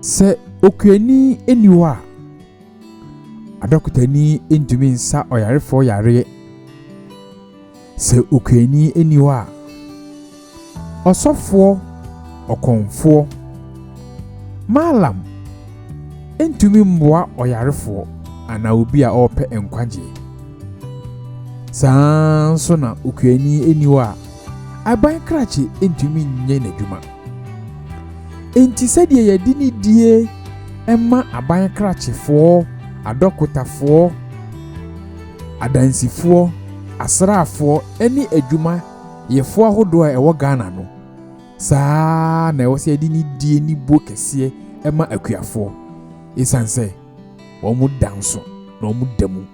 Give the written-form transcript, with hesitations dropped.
Sɛ okuani nni hɔ a, adɔkotani ntumi nsa ɔyarefoɔ yareɛ. Sɛ okuani nni hɔ a, ɔsɔfoɔ, ɔkɔmfoɔ, mallam ntumi mmoa ɔyarefoɔ anaa obi a ɔrepɛ nkwagyeɛ. Saa ara nso na okuani nni hɔ a, aban krakye ntumi nyɛ n'adwuma. Enti sɛdeɛ yɛde nidie ma aban krakyefoɔ, adɔkotafoɔ, adansifoɔ, asraafoɔ ne adwuma yɛfoɔ ahodoɔ a ɛwɔ Ghana no, saa ara na ɛwɔ sɛ yɛde nidie ne buo kɛseɛ ma akuafoɔ ɛsiane sɛ wɔn da nso na wɔn da mu.